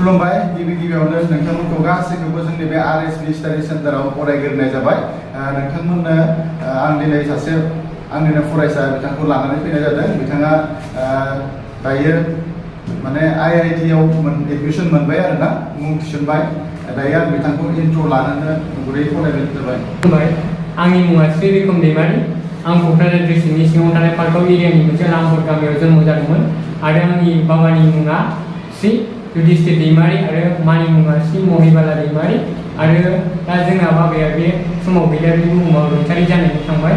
खुलुमबाय गिबियावनो नोंथांमोनखौ गासैखौबो जोंनि बे RSB स्टाडि सेन्टाराव फरायग्रोनाय जाबाय नोंथांमोननो आं दिनै सासे आंनिनो फरायसा बिथांखौ लानानै फैनाय जादों बिथाङा दायो माने IIT आव एडमिशन मोनबाय आरोना मुं थिसनबाय दायो आं बिथांखौ इन्ट्र लानो गुरै फरायनाय जाबाय आंनि मुङा श्रीरिखम दैमारि आं क'क्राझार डिस्ट्रिक्टनि सिङाव थानाय पार्कआव एरियानि मोनसे रामपुर गामियाव जोनोम जादोंमोन आरो आंनि बाबानि मुङा श्री युधिष्ठिर दैमारि आरो मानि मुङा श्री महिबाला दैमारि आरो दा जोंना बाबाया बे समाव गैला बे बुहुमाव रुंसारि जानानै थांबाय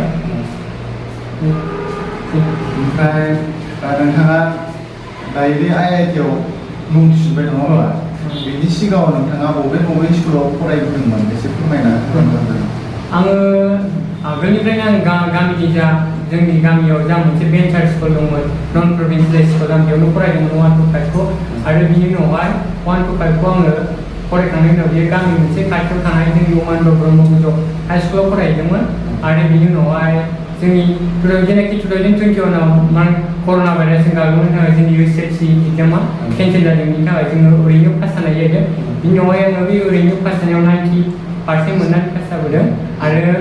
ओमफ्राय नोंथाङा दायो IIT आव मुं थिसनबाय नङा होमबा बेनि सिगाङाव नोंथाङा बबे स्कुलाव फरायबोदोंमोन एसे फोरमायना होनो आङो आगोलनिफ्रायनो आं गामिनि जोंनि गामियाव जा मोनसे भेन्सार स्कुल दंमोन नन प्रभिन्सियेल स्कुल आं बेयावनो फरायदोंमोन 1 to 5 खौ आरो बिनि उनावहाय 1 to 5 खौ आङो फरायखांनायनि उनाव बे गामि मोनसे खाथियाव थानाय जोंनि उमानन्द ब्रह्मगुरुजो हाइ स्कुलाव फरायहैदोंमोन आरो बिनि उनावहाय जोंनि जेनाखि 2021 आव कर'ना भाइरासजों गाग्लोबनायनि थाखाय जोंनि USSC एग्जामा केन्सेल जादों बेनि थाखाय जोङो ओरैनो पास जानाय जादों बिनि उनावहाय आङो बे ओरैनो पास जानायाव 90% मोननानै पास जाबोदों आरो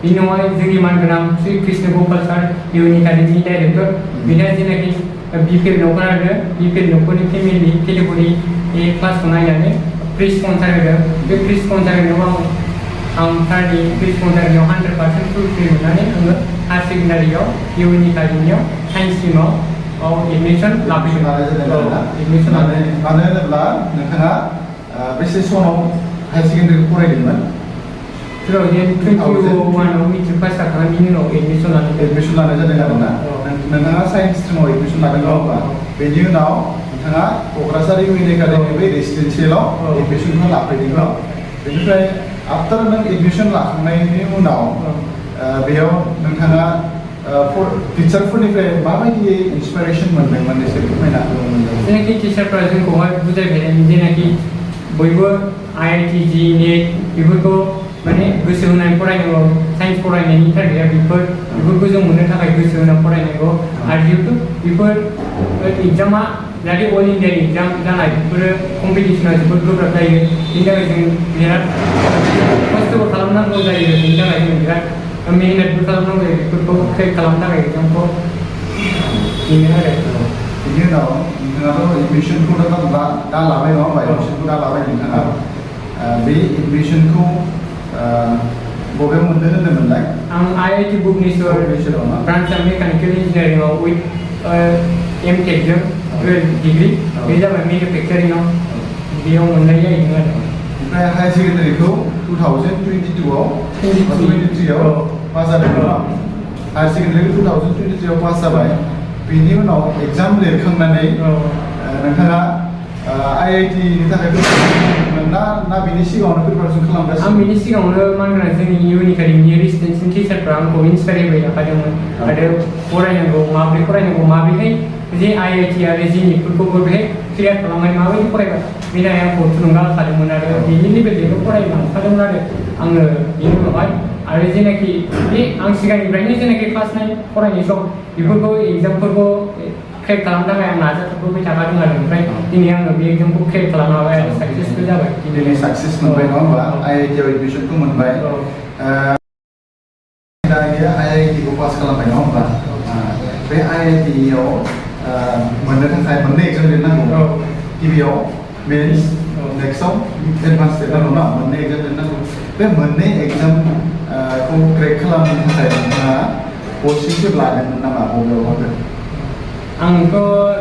बिनि उनावहाय जोंनि मानगोनां श्री कृष्ण गपाल सार इउएन एकाडेमिनि डाइरेक्टर बिथाङा जेनाखि बिपिएल न'खर आरो बिपिएल न'खरनि फेमिलि केटेगरि ए क्लासखौ नायनानै प्रि स्पन्सार होदों बे प्रि स्पन्सार होनायाव आं थारनि प्रि स्पन्सार होनायाव 100% फुलफिल मोननानै आङो हायार सेकेन्डारियाव इउएन एकाडेमियाव साइन्स स्ट्रिमाव एडमिसन लाफैदों एडमिसन मानो होनोब्ला नोंथाङा बेसे समाव हायार सेकेन्डारि फरायदोंमोन 2021 आव मेट्रिक पास जाखांनायनि बिनि उनाव एडमिसन लानाय जादों आरोना नोंथाङा साइन्स स्ट्रिमाव एडमिसन लादों नङा होमबा बेनि उनाव नोंथाङा क'क्राझार इउएन एकाडेमि बै रेसिडेन्सियेलाव एडमिसनखौ लाफैदों बेनिफ्राय आफ्टार नों एडमिसन लाखांनायनि उनाव बेयाव नोंथाङा टिचारफोरनिफ्राय माबायदि इन्सपिरेसन मोनदोंमोन एसे फोरमायना होदोंमोन जेनाखि टिचारफोरा जोंखौहाय बुजायफैदों जेनाखि बयबो IIT JEE NET बेफोरखौ माने गोसो होनानै फरायनांगौ साइन्स फरायनायनि थारगेटआ बेफोरखौ जों मोननो थाखाय गोसो होनानै फरायनांगौ आरो जिहेतु बेफोर एग्जामा जाहाथे अल इन्डिया एग्जाम जानाय बेफोरो कम्पिटिसना जोबोद गोब्राब जायो बेनि थाखाय जों बिराद खस्थ'बो खालामनांगौ जायो बेनि थाखाय जों बिराद मेहनतबो खालामनांगौ जायो बेफोरखौ क्रेक खालामनो थाखाय एग्जामखौ बेनो आरो बिनि उनाव नोंथाङाथ' एडमिसनखौ दा लाबाय नङा होमबा एडमिसनखौ दा लाबाय नोंथाङा बे एडमिसनखौ बबेयाव मोनदों होनदोंमोनलाय आं IIT भुवनेश्वर ब्रान्च मेकानिकेल इन्जिनियारिंआव विथ MTech जों 12 डिग्री बे जाबाय मेनुफेक्चारिंआव बेयाव मोननाय जाहैदों आरो ओमफ्राय हायार सेकेन्डारिखौ 2022 आव 23 आव पास जादों हायार सेकेन्डारिखौ 2023 आव पास जाबाय बेनि उनाव एग्जाम लिरखांनानै नोंथाङा IIT नि थाखाय ना बेनि सिगाङावनो प्रिपारेसन खालामगासिनो आं बेनि सिगाङावनो मानोना जोंनि इउएन एकाडेमिनि रेसिडेन्सियेल टिचारफ्रा आंखौ इन्सपायार होबाय थाखादोंमोन आरो माबोरै फरायनांगौ माबोरैहाय जे IIT आरो JEE-फोरखौ बोरैहाय क्लियार खालामनाय माबायदि फरायबा बेनि थाखाय आंखौ थुलुंगा होखादोंमोन आरो बेनि लेभेलजोंबो फरायलांखादोंमोन आरो आङो बेनि उनावहाय आरो जेनाखि बे आं सिगांनिफ्रायनो जेनाखि क्लास 9 फरायनाय सम बेफोरखौ एग्जामफोरखौ क्रेक खालामनो थाखाय आं नाजाथाबबाय थाखादों आरो ओमफ्राय दिनै आङो बे एग्जामखौ क्रेक खालामनो हाबाय आरो साक्सेसफुल जाबाय दिनै साक्सेस मोनबाय नङा होमबा IIT आव एडमिसनखौ मोनबाय दायो IIT खौ पास खालामबाय नङा होमबा बे IIT आव मोननो थाखाय मोननै एग्जाम लिरनांगौ गिबियाव मेन्स नेक्स्टआव एडभान्स लिरनांगौ ना मोननै एग्जाम लिरनांगौ बे मोननै एग्जामखौ क्रेक खालामनो थाखाय नोंथाङा कचिंफोर लादोंमोन नामा बबेयाव आंथ'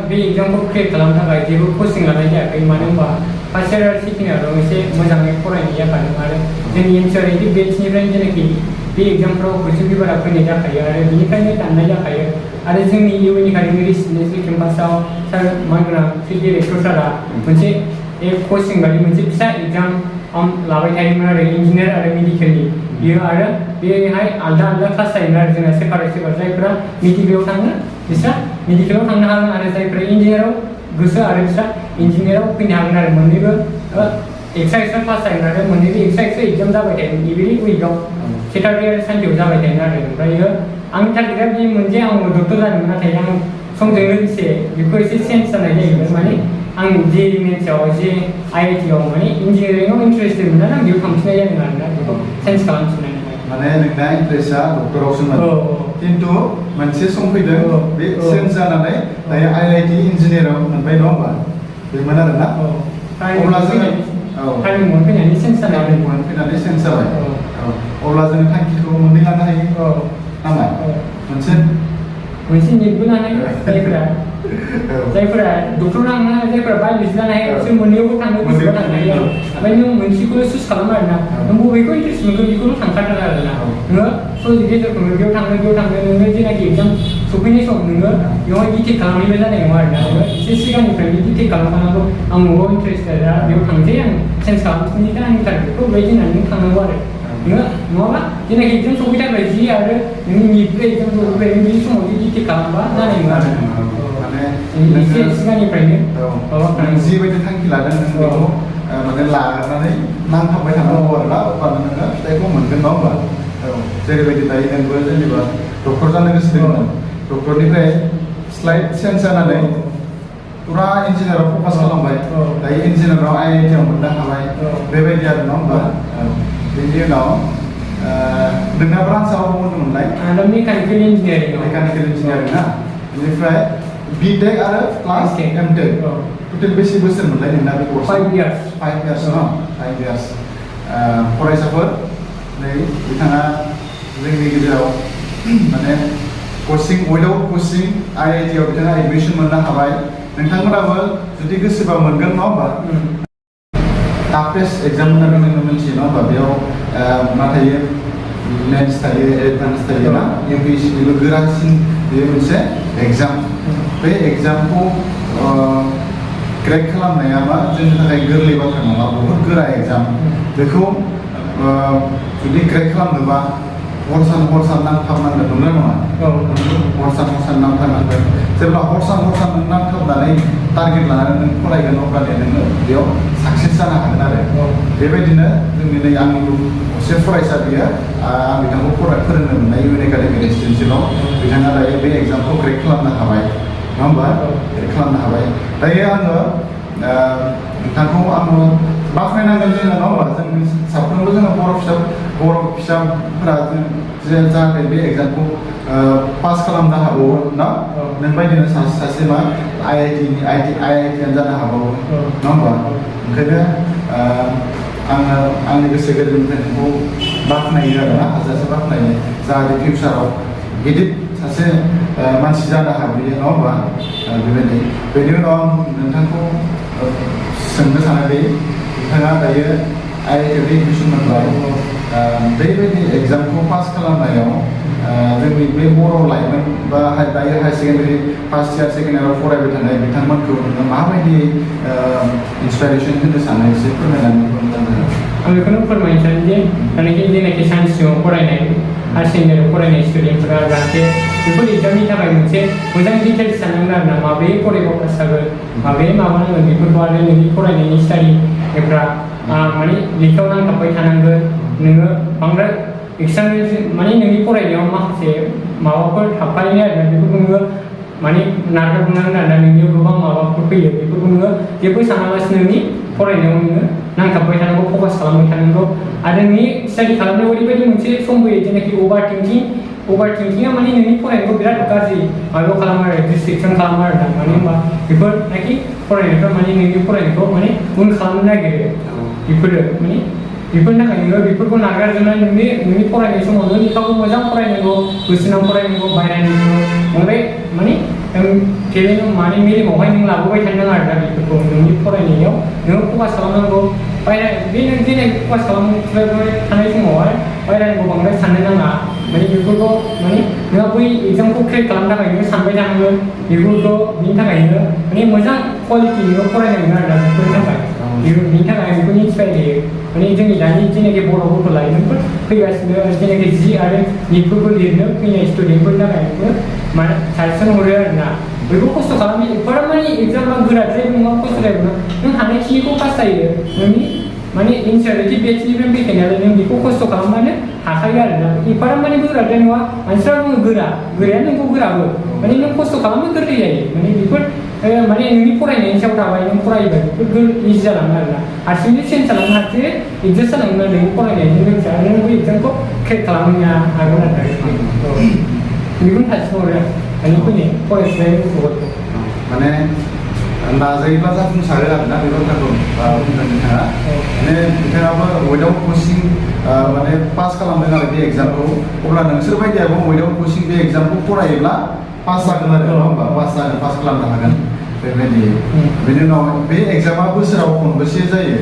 बे एग्जामखौ क्रेक खालामनो थाखाय जेबो कचिं लानाय जायाखै मानो होनबा फार्स्ट इयार आरो सेकेन्ड इयाराव एसे मोजाङै फरायनाय जाखादों आरो जोंनि एनसिआरनि बेट्सनिफ्रायनो जेनाखि बे एग्जामफ्राव कुइसन पेपारा फैनाय जाखायो आरो बेनिफ्रायनो दाननाय जाखायो आरो जोंनि इउएन एकाडेमि रेसिडेन्सियेल केम्पासाव सार मानगोनां श्री डिरेक्टर सारा मोनसे कचिं बायदि मोनसे फिसा एग्जाम लाबाय थायोमोन आरो इन्जिनियार आरो मेडिकेलनि बियो आरो बेहाय आलदा क्लास जायोमोन आरो जोंना सेपारेट जायफोरा मेडिकेलाव थाङो बिस्रा मेडिकेलाव थांनो हागोन आरो जायफोरा इन्जिनियाराव गोसो आरो बिस्रा इन्जिनियाराव फैनो हागोन आरो मोननैबो एक्सट्रा क्लास जायोमोन आरो मोननैबो एक्सट्रा एग्जाम जाबाय थायोमोन एभ्रि उइकआव सेटारडे आरो सानडेआव जाबाय थायोमोन आरो ओमफ्रायो आंनि टारगेटआ बे मोनसे आं डक्टर जादोंमोन नाथाय आं समजों लोगोसे बेखौ एसे चेन्ज जानाय जाहैबाय माने आं जे मेन्सआव जे आइआइटिआव माने इन्जिनियारिंआव इन्टारेस्टेड मोननानै आं बेयाव थांफिननाय जादों आरोना बेखौ चेन्ज खालामफिननानै माने नोंना इन्ट्रेस्टआ डक्टरावसोमोन खिन्थु मोनसे सम फैदों बे चेन्ज जानानै दायो आइआइटि इन्जिनियाराव मोनबाय नङा होमबा बेमोन आरोना अब्ला जोङो हारिमुआव फैनानै चेन्ज जानाय हारिमुआव फैनानै चेन्ज जाबाय अब्ला जों थांखिखौ मोननै लानो हायो नामा मोनसे नेटबो लानाय जायफोरा डक्टर नांनो जायफोरा बाय'लजि लानो हायो बिसोर मोननैयावबो थांनो गोसोबा थांनो हायो ओमफ्राय नों मोनसेखौल' चुज खालामो आरोना नों बबेखौ इन्टारेस्ट मोनगोन बेखौल' थांखाथार आरोना नोङो ससे गेजेरखौनो बेयाव थांनो नोङो जेनाखि एग्जाम सफैनाय सम नोङो बेवहाय डिटेक्ट खालामनायबो जानाय नङा आरोना नोङो एसे सिगांनिफ्रायनो डिटेक्ट खालामखानांगौ आं न'आव इन्टारेस्टेड दा बेयाव थांसै आं चेन्ज खालामफिननि दा आंनि टारगेटखौ बेबायदि होननानै नों थांनांगौ आरो नोङो नङाबा जेनाखि एग्जाम सफैथारबाय जि आरो नोंनि निटनिफ्राय एग्जाम सफैबाय नों बे समाव डिटेक्ट खालामबा जानाय नङा आरो एसे सिगांनिफ्रायनो जिबायदि थांखि लादों नों बेखौ माने लानानै नांथाबबाय थानांगौ आरोना अब्लानो नोङो फिथाइखौ मोनगोन नङा होमबा जेरैबायदि दायो नोंबो जेनेबा डक्टर जानो गोसो दंमोन डक्टरनिफ्राय स्लाइड चेन्ज जानानै पुरा इन्जिनियाराव फकास खालामबाय दायो इन्जिनियाराव आइआइटिआव मोननो हाबाय बेबायदि आरो नङा होमबा बेनि उनाव नोंना ब्रान्सआव बुंदोंमोनलाय मेकानिकेल इन्जिनियारिं ना बेनिफ्राय बिटेक आरो प्लास एमटेक टटेल बेसे बोसोर मोनलाय नोंना बे कर्स 5 years 5 years न 5 years फरायसाफोर नै बिथाङा जोंनि गेजेराव माने कचिं उइदाउट कचिं आइआइटिआव बिथाङा एडमिसन मोननो हाबाय नोंथांमोनाबो जुदि गोसोबा मोनगोन नङा होमबा टाफेस्ट एग्जाम होननानै जोङो मिथियो नङा होमबा बेयाव मा थायो मेन्स थायो एडभान्स थायो ना इउपिएससिनिबो गोरासिन बेयो मोनसे एग्जाम बे एग्जामखौ क्रेक खालामनाया मा जोंनि थाखाय गोरलै बाथ्रा नङा बहुद गोरा एग्जाम बेखौ जुदि क्रेक खालामनोबा हरसान नांथाबनांगोन नंगौना नङा हरसान नांथाबनांगोन जेब्ला हरसान नों नांथाबनानै टारगेट लानानै नों फरायगोन अब्लानिया नोङो बेयाव साक्सेस जानो हागोन आरो बेबायदिनो जोंनि नै आंनि असे फरायसा बियो आं बिथांखौ फोरोंनो मोननाय इउएन एकाडेमि रेसिडेन्सियाव बिथाङा दायो बे एग्जामखौ क्रेक खालामनो हाबाय नङा होमबा क्रेक खालामनो हाबाय दायो आङो नोंथांखौ आङो बाख्नायनांगोन जोङो नङा होमबा जों साफ्रोमबो जोङो बर' फिसाफोरा जाहाथे बे एग्जामखौ पास खालामनो हाबावो ना नोंबायदिनो सासे मा आइआइटिआनो जानो हाबावो नङा होमबा ओंखायनो आङो आंनि गोसो गोरबोनिफ्राय नोंखौ बाख्नायो आरोना हाजासे बाख्नायो जाहाथे फिउचाराव गिदिर सासे मानसि जानो हाबोयो नङा होमबा बेबायदि बेनि उनाव आं नोंथांखौ सोंनो सानोदि बिथाङा दायो आइआइटिआव एडमिसन मोनबाय बेबायदि एग्जामखौ पास खालामनायाव जोंनि बे बर' लाइमोन बा दायो higher secondary first year second इयाराव फरायबाय थानाय बिथांमोनखौ नोङो माबायदि इन्सपिरेसन होनो सानो एसे फोरमायनानै आं बेखौनो फोरमायनो सानो जे जेनाखि साइन्स स्ट्रिमाव फरायनाय हायार सेकेन्डारियाव फरायनाय स्टुडेन्टफोरा जाहाथे बेफोर एग्जामनि थाखाय मोनसे मोजां डिटेल्स थानांगोन आरोना माबे फरायबा पास जागोन माबे माबानांगोन बेफोरखौ आरो नोंनि फरायनायनि स्टाडिफ्रा माने लेखायाव नांथाबबाय थानांगोन नोङो बांद्राय एक्सटार्नेल माने नोंनि फरायनायाव माखासे माबाफोर थाफायो आरोना बेफोरखौ नोङो माने नागारनांगोन आरोना नोंनियाव गोबां माबाफोर फैयो बेफोरखौ नोङो जेबो सानालासिनो नोंनि फरायनायाव नोङो नांथाबबाय थानांगौ फकास खालामबाय थानांगौ आरो नोंनि स्टाडि खालामनायाव ओरैबायदि मोनसे सम फैयो जेनाखि अभार थिंकिंआ माने नोंनि फरायनायखौ बिराद गाज्रि माबायाव खालामो आरो डिस्ट्रेक्सन खालामो आरो ना मानो होनबा बेफोरनाखि फरायनायफ्रा माने नोंनि फरायनायखौ माने उन खालामनो नागिरो बेफोरो माने बेफोरनि थाखाय नोङो बेफोरखौ नागारजोबनानै नोंनि फरायनाय समाव नों लेखाखौ मोजां फरायनांगौ गोसोनाव फरायनांगौ बायनांगौ बांद्राय माने टेलेन्ट माने मेलेमावहाय नों लाबोबाय थानांगौ आरोना बेफोरखौ नोंनि फरायनायाव नोङो फकास खालामनांगौ बे नों जेने फकास खालामबाय थानाय समावहाय बायनांगौ बांद्राय साननो नाङा माने बेफोरखौ माने नोंहा बै एग्जामखौ क्रेक खालामनो थाखाय नोङो सानबाय थानांगोन बेफोरखौ बिनि थाखायनो माने मोजां कुवालिटि नोङो फरायनांगोन आरोना बेफोरनि थाखाय बिनि थाखाय बेखौनो इन्सपायार होयो माने जोंनि दानि जेनाखि बर' गथ' लाइमोनफोर फैगासिनो जेनाखि जि आरो निटफोरखौ लिरनो फैनाय स्टुडेन्टफोरनि थाखायबो माने साजेसन हरो आरोना बयबो खस्थ' खालामो एफोराब माने एग्जामा गोराद्रायबो नङा खस्थ'द्रायबो नङा नों हानायखिनिखौ पास जायो नोंनि माने इनसियारिटि बेचनिफ्राय फैखायो नालाय नों बेखौ खस्थ' खालामबानो हाखायो आरोना एफाराब माने गोराद्राय नङा मानसिफ्रा बुङो गोराया नोंगौ गोराबो माने नों खस्थ' खालामनो गोरलै जायो माने बेफोर माने नोंनि फरायनायनि सायाव थाबाय नों फरायोबा बेफोर इजि जालाङो आरोना हारसिंनो चेन्ज जालांनो हारसिं एडजास्ट जालाङो आरो नोंनि फरायनायजों लोगोसे आरो नों बे एग्जामखौ क्रेक खालामनो हागोन आरो बेखौनो साजेस्ट हरो आंनि फैनाय फरायफुनाय गथ'फोरखौ माने नाजायोब्ला जाफुंसारो आरोना बे बाथ्राखौ बुंदों नोंथाङा माने बिथाङाबो उइदाउट कचिं माने पास खालामदों आरो बे एग्जामखौ अब्ला नोंसोर बायदियाबो उइदाउट कचिं बे एग्जामखौ फरायोब्ला पास जागोन आरो नङा होमबा पास खालामनो हागोन बेबायदि बेनि उनाव बे एग्जामा बोसोराव खनबेसे जायो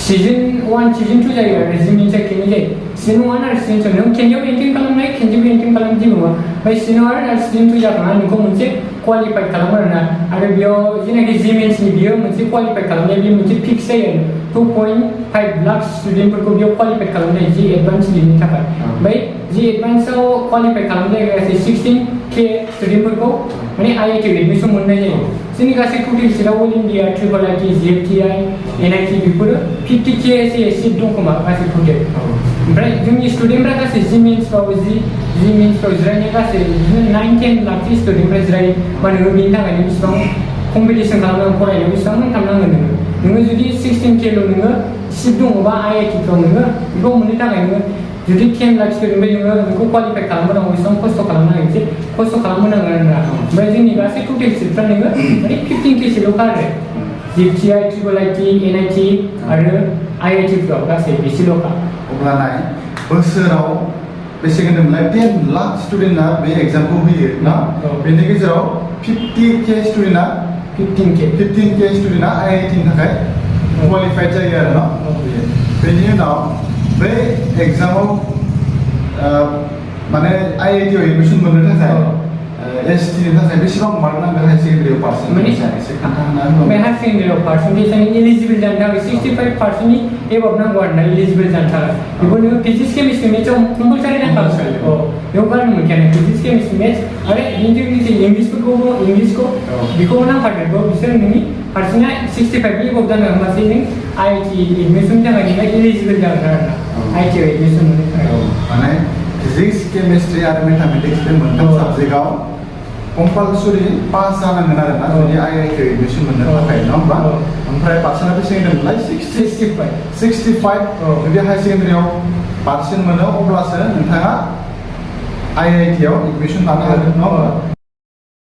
सीजन 1 सीजन 2 जायो आरो जिमिनसा खेबनै जायो सीजन 1 आरो सीजन 2 नों खेनसेयाव एन्ट्रि खालामनाय खेनसेयाव एन्ट्रि खालामनाय जेबो नङा ओमफ्राय सीजन 1 आरो सीजन 2 जाखांनानै नोंखौ मोनसे क्वालिफाइड खालामो आरोना आरो बेयाव जेनाखि जिमेन्सनि बियो मोनसे क्वालिफाइड खालामनाय बेयो मोनसे फिक्स जायो आरो 2.5 लाख स्टुडेन्टफोरखौ बेयाव क्वालिफाइड खालामनाय जि एडभान्स लिगनि थाखाय ओमफ्राय जि एडभान्सआव क्वालिफाइड खालामनाय गासै 16K स्टुडेन्टफोरखौ माने IIT एडमिसन मोननाय जायो जोंनि गासै टटेल सिटआव all India triple IT JFTI NIT बेफोरो 50K सिट दं खोमा गासै टटेल ओमफ्राय जोंनि स्टुडेन्टफ्रा गासै जिमेन्सफ्राव जिरायनाय गासै बिदिनो 9-10 लाखसो स्टुडेन्टफ्रा जिरायो मा नोङो बेनि थाखायनो बेसिबां कम्पिटिसन खालामनांगौ फरायनायाव बेसिबां नांथाबनांगोन नोङो जुदि 16Kल' नोङो सिट दङबा IITफ्राव नोङो बेखौ मोननो थाखाय नोङो जुदि 10 लाख स्टुडेन्टनिफ्राय नोङो बेखौ क्वालिफाइ खालामनांगौ बेसेबां खस्थ' खालामनांगौ एसे खस्थ' खालामनांगोन आरोना ओमफ्राय जोंनि गासै टटेल सिटफ्रा नोङो माने 15Kसोल'खा आरो JFTI ट्रिपल IT NIT आरो IITफ्राव गासै बेसेल'खा अब्ला नाय बोसोराव बेसे होनदोंमोनलाय 10 लाख स्टुडेन्टआ बे एग्जामखौ होयो ना बेनि गेजेराव 50K स्टुडेन्टआ 15K स्टुडेन्टआ IIT नि थाखाय क्वालिफाइड जायो आरो ना बेनि उनाव बे एग्जामाव माने IIT आव एडमिसन मोननो थाखाय ST नि थाखाय बेसेबां मार्क नांगोन हायार सेकेन्डारियाव पार्सेन्टेज एसे खोन्थाना हायार सेकेन्डारियाव पार्सेन्टेज एलिजिबल जानो थाखाय 65%नि एबाव नांगौ आरोना एलिजिबल जानो थाखाय बेखौ नोङो फिजिक्स केमिस्ट्रि मेथ्सआव कम्पालसारि नांखागौ बेयाव गारनो मोनखाया फिजिक्स केमिस्ट्रि मेथ्स आरो बेजों लोगोसे इंलिसखौ बेखौबो नांफादेरगौ बिसोर नोंनि पार्सेन्टआ 65 नि एबाव जानो होमबासो नों IIT एडमिसननि थाखाय नोंहा एलिजिबल जागोन आरोना IIT आव एडमिसन मोननो थाखाय माने फिजिक्स केमिस्ट्रि आरो मेथामेटिक्स बे मोनथाम साबजेक्टआव कम्पालसरि पास जानांगोन आरोना जुदि IIT एडमिसन मोननो थाखाय नङा होमबा ओमफ्राय पार्सेन्टआ बेसे होनदोंमोनलाय 65 जुदि हायार सेकेन्डारियाव पार्सेन्ट मोनो अब्लासो नोंथाङा IIT आव एडमिसन लानो हागोन नङा होमबा